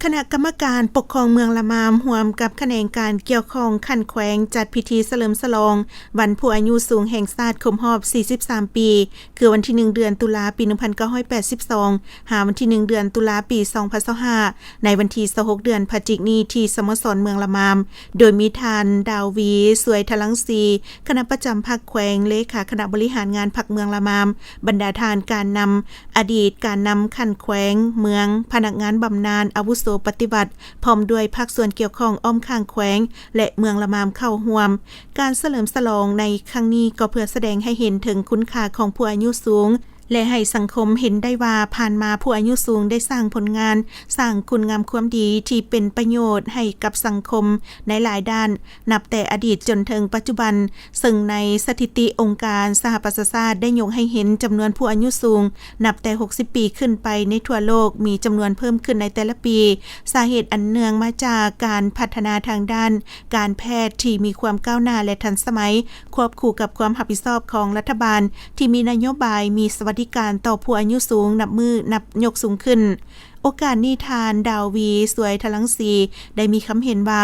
ຄະນະກຳມະການປົກຄອງເມືອງລະມາມ ຮ່ວມກັບຂະແໜງການກ່ຽວຂ້ອງຂັ້ນແຂວງ ຈັດພິທີສະເຫຼີມສະຫຼອງວັນຜູ້ອາຍຸສູງແຫ່ງຊາດຄົບຮອບສີ່ສິບສາມປີ ຄືວັນທີໜຶ່ງ ເດືອນຕຸລາ ປີໜຶ່ງພັນເກົ້າຮ້ອຍແປດສິບສອງ ຫາວັນທີໜຶ່ງ ເດືອນຕຸລາ ປີສອງພັນຊາວຫ້າ ໃນວັນທີຊາວຫົກ ເດືອນພະຈິກນີ້ ທີ່ສະໂມສອນເມືອງລະມາມ ໂດຍມີທ່ານ ດາວວີ ສວຍທະລັງສີ ຄະນະປະຈຳພັກແຂວງ, ເລຂາຄະນະບໍລິຫານງານພັກເມືອງລະມາມ, ບັນດາທ່ານການນຳ, ອະດີດການນຳຂັ້ນແຂວງ, ເມືອງ, ພະນັກງານບຳນານອາວຸໂສປະຕິວັດ ພ້ອມດ້ວຍພາກສ່ວນກ່ຽວຂ້ອງອ້ອມຂ້າງແຂວງ ແລະ ເມືອງລະມາມເຂົ້າຮ່ວມ. ການສະເຫຼີມສະຫຼອງໃນຄັ້ງນີ້ກໍເພື່ອສະແດງໃຫ້ເຫັນເຖິງຄຸນຄ່າຂອງຜູ້ອາຍຸສູງ ແລະ ໃຫ້ສັງຄົມເຫັນໄດ້ວ່າຜ່ານມາຜູ້ອາຍຸສູງໄດ້ສ້າງຜົນງານ, ສ້າງຄຸນງາມຄວາມດີທີ່ເປັນປະໂຫຍດໃຫ້ກັບສັງຄົມໃນຫຼາຍດ້ານ, ນັບແຕ່ອະດີດຈົນເຖິງປັດຈຸບັນ, ເຊິ່ງໃນສະຖິຕິອົງການສະຫະປະຊາຊາດໄດ້ຍົກໃຫ້ເຫັນຈຳນວນຜູ້ອາຍຸສູງນັບແຕ່ຫົກສິບປີຂຶ້ນໄປໃນທົ່ວໂລກມີຈຳນວນເພີ່ມຂຶ້ນໃນແຕ່ລະປີ. ສາເຫດອັນເນື່ອງມາຈາກການພັດທະນາທາງດ້ານການແພດທີ່ມີຄວາມກ້າວໜ້າ ແລະ ທັນສະໄໝ, ຄວບຄູ່ກັບຄວາມຮັບຜິດຊອບຂອງລັດຖະບານທີ່ມີນະໂຍບາຍມີສະຫວັດດີການຕໍ່ຜູ້ອາຍຸສູງນັບມື້ນັບຍົກສູງຂຶ້ນ. ໂອກາດນີ້ທ່ານ ດາວວີ ສວຍທະລັງສີ ໄດ້ມີຄຳເຫັນວ່າ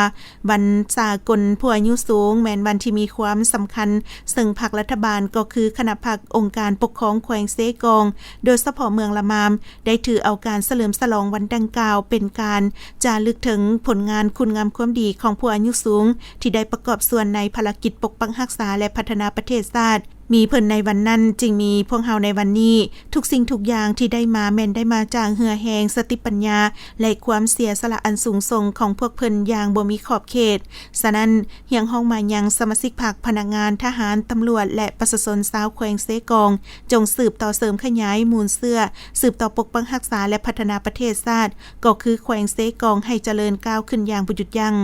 ວັນສາກົນຜູ້ອາຍຸສູງແມ່ນວັນທີ່ມີຄວາມສຳຄັນ, ເຊິ່ງພັກລັດຖະບານກໍຄືຄະນະພັກອົງການປົກຄອງແຂວງເຊກອງ, ໂດຍສະເພາະເມືອງລະມາມ ໄດ້ຖືເອົາການສະເຫຼີມສະຫຼອງວັນດັ່ງກ່າວເປັນການຈາລຶກເຖິງຜົນງານຄຸນງາມຄວາມດີຂອງຜູ້ອາຍຸສູງ ທີ່ໄດ້ປະກອບສ່ວນໃນພາລະກິດປົກປັກຮັກສາ ແລະ ພັດທະນາປະເທດຊາດ. ມີເພິ່ນໃນວັນນັ້ນ ຈຶ່ງມີພວກເຮົາໃນວັນນີ້. ທຸກສິ່ງທຸກຢ່າງທີ່ໄດ້ມາແມ່ນໄດ້ມາຈາກເຫື່ອແຮງ, ສະຕິປັນຍາ ແລະ ຄວາມເສຍສະຫຼະອັນສູງສົ່ງຂອງພວກເພິ່ນຢ່າງບໍ່ມີຂອບເຂດ. ສະນັ້ນ, ຮຽກຮ້ອງມາຍັງສະມາຊິກພັກ, ພະນັກງານ, ທະຫານ, ຕຳຫຼວດ ແລະ ປະຊາຊົນຊາວແຂວງເຊກອງ, ຈົ່ງສືບຕໍ່ເສີມຂະຫຍາຍມູນເຊື້ອ, ສືບຕໍ່ປົກປັກຮັກສາ ແລະ ພັດທະນາປະເທດຊາດ, ກໍຄືແຂວງເຊກອງໃຫ້ຈະເລີນກ້າວຂຶ້ນຢ່າງບໍ່ຢຸດຢັ້ງ.